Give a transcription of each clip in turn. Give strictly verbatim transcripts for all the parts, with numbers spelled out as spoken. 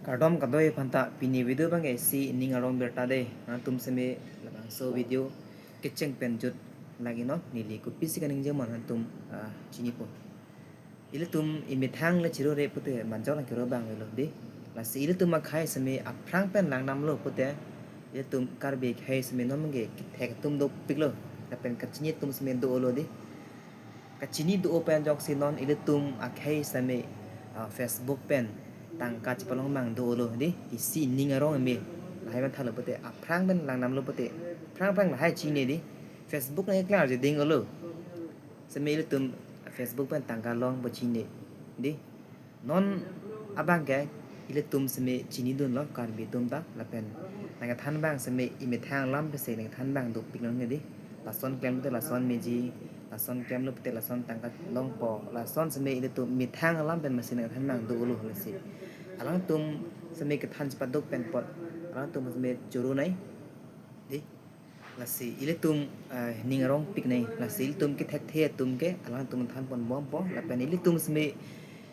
Kardom kadoi aphanta, pini video abang ke isi ning arong birta dei. Nangtum seme labangso video kecheng pen jut lagi non, neli kopisi kaningje ma nangtum, ah, chinipo. Ilitum emethang le chirore pute manjok lang kero abang lo dei. Lasi ilitum akhei seme aphrang pen langdamlo pute, ilitum Karbi akhei seme non abang ke kethek atum dopiklo, lapen kachini atum seme dolo dei. Kachini do pen ajoksi non ilitum akhei seme, ah, Facebook pen tangka chepalong abang dolo dei, isi ning arong eme. Lahai mathalo pute, aphrang pen langdamlo pute, aphrang aphrang lahai chini dei. Facebook nangkeklang arje ding olo. Seme ilitum Facebook pen tangka longpo chini dei. Non abang ke ilitum seme chinidunlo Karbi atum ta, lapen nangkethan abang seme emethang alam pensi nangkethan abang dopik nang dei. Lason klem pute lason meji, lason klemlo pute lason tangka longpo, lason seme ilitum emethang alam pen masi nangkethan abang dolo lasi. Alangtum seme kethan chepaduk pen apot, alangtum seme choro nai dei. Lasi ilitum, ah, ning arongpik nai, lasi ilitum kethekthe atum ke alangtum thanponbompo, lapen ilitum seme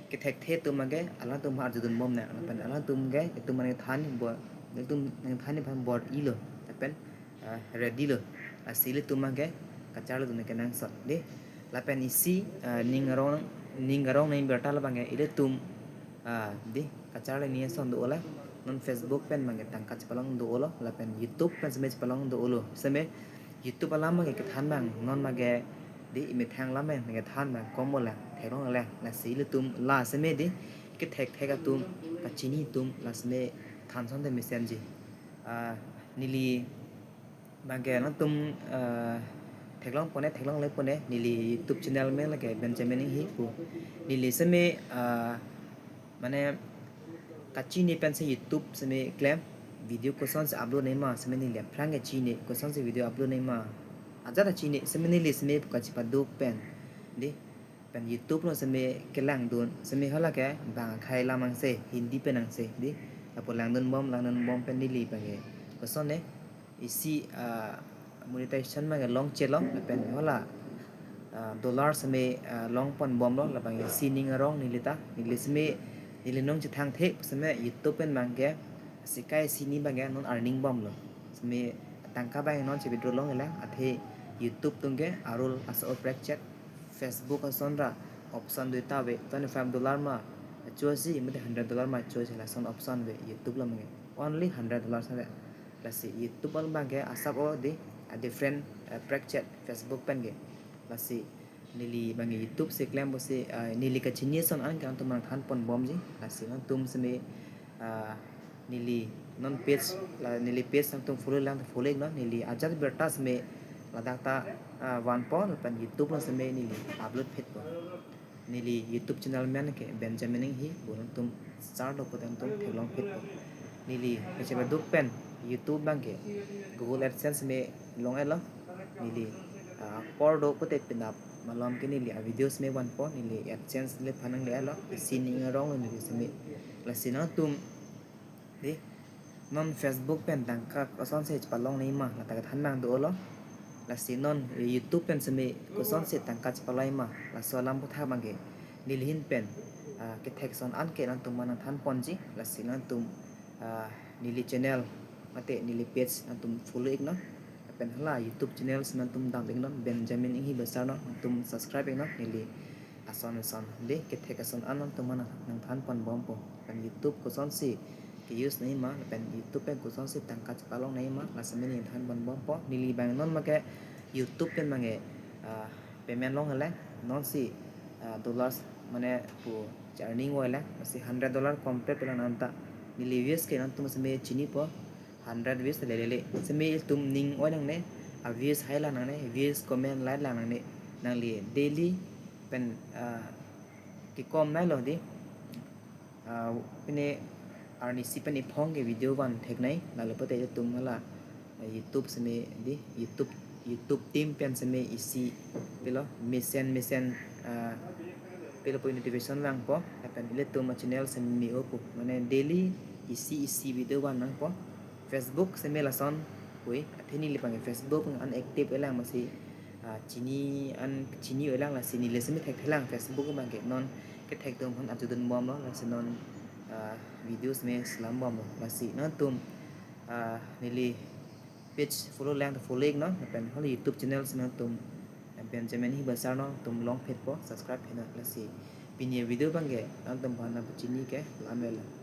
kethekthe atum ke alangtum arjudunbom nai, lapen alangtum ke itum mane than bo, itum nangthan aphan bor-ilo, lapen, ah, ready lo. Lasi ilitum ke kacharlidun kenangsot dei. Lapen isi, ah, ning arong, ning arong ning birta labang ke ilitum, ah, dei, kacharli ni ason dolo. Non Facebook pen abang ke tangka chepalong dolo, lapen YouTube pen seme chepalong dolo. Seme YouTube alam abang ke kethan abang non abang ke dei emethang alam abang kethan abang komlo, theklonglo. Lasi ilitum la seme dei kethekthek atum, kachini atum la seme than asonte mesenji. Ah, neli abang ke nangtum, ah, theklongpo ne, theklonglepo ne, neli YouTube channel amen lake Benjamin Inghi pu. Neli seme, ah, mane kachini pensi YouTube seme klem, video kosonsi upload nangji ma seme neli aphrang ke chini, kosonsi video upload nangji ma ajat ta chini, seme neli seme pu kachepaduk pen dei, pen YouTube along seme kelangdun, seme hala ke bang akhei alam angse, Hindi pen angse dei. Lapu langdunbom, langdunbom pen neli abang ke koson ne isi, ah, monetization abang ke longchelo, lapen hala, ah, dollar seme, ah, longponbomlo, labang isi ning arong neli ta, neli seme, neli nong chethangthe seme YouTube pen abang ke, sikai sini abang ke non earning bomlo. Seme tangka abang non che-withdraw longlelang, athe YouTube atum ke arul aso prekchet, Facebook ason ra option duita ave, twenty-five dollar ma choisi, mate hundred dollar ma choisi, lason option ave YouTube along abang ke. Only hundred dollar sa ave. Lasi YouTube along abang ke asap o dei, a different, eh, prekchet Facebook pen ke. Lasi neli abang ke YouTube si klem pusi, eh, neli kachini ason an ke nangtum nangthanponbomji. Lasi nangtum seme, ah, neli non page, la neli page nangtum follow lang, follow iknon, neli ajat birta seme ladak ta, ah, vanpo, lapen YouTube along seme neli upload phitpo. Neli YouTube channel amen ke Benjamin Inghi pu, nangtum search lo pute nangtum theklong phitpo. Neli kachepaduk pen YouTube abang ke Google AdSense seme long-etlo. Neli, ah, apor do pute penap malom ke neli a video seme vanpo, neli AdSense le phanang le-etlo, isi ning arong lo neli seme. Lasi nangtum dei, non Facebook pen tangka kosonsi chepalong nangji ma, la ta kethan abang dolo. Lasi non YouTube pen seme kosonsi tangka chepalong nangji ma, laso alam aputhak abang ke neli ahin pen, ah, kethek ason an ke nangtum aphan nangthanponji. Lasi nangtum, ah, neli channel mate neli page nangtum follow iknon. Lapen hala YouTube channel si nangtum dam iknon, Benjamin Inghi besar non, nangtum subscribe iknon, neli ason ason dei, kethek ason an nangtum aphan nangthanponbompo. Lapen YouTube kosonsi ke-use nangji ma, lapen YouTube pen kosonsi tangka chepalong nangji ma, la seme neli thanponbompo. Neli abang non abang ke YouTube pen abang ke, ah, payment longlelang, nonsi, ah, dollars mane pu che-earning oi lang, si hundred dollar complete lang anta. Neli views ke nangtum seme chinipo, hundred views lele le. Seme ilitum ning oi nangne, a views hai lang nangne, views comment like lang nangne. Nangli daily pen, ah, kekom nailo dei. Ah, pine arnisi pen iphong ke video van theknei, lalo pute ilitum hala, ah, YouTube seme dei, YouTube, YouTube team pen seme isi pilo, mesen mesen, ah, pilo pu notification vangpo, lapen ilitum a channel seme me-o pu, mane daily isi isi video van nangpo. Facebook seme lason hui, athe neli abang ke Facebook unactive oi lang masi, ah, chini an chini oi lang, lasi neli seme thekthelang Facebook abang ke, non kethek atum aphan arjudunbomlo, lasi non, ah, videos me selam bomlo. Lasi nangtum, ah, neli page follow lang follow non, lapen holi YouTube channel si nangtum, ah, Benjamin Hiba sir nangtum long page po subscribe he non. Lasi pini video abangke nangtum aphan nangpachini ke lamelo.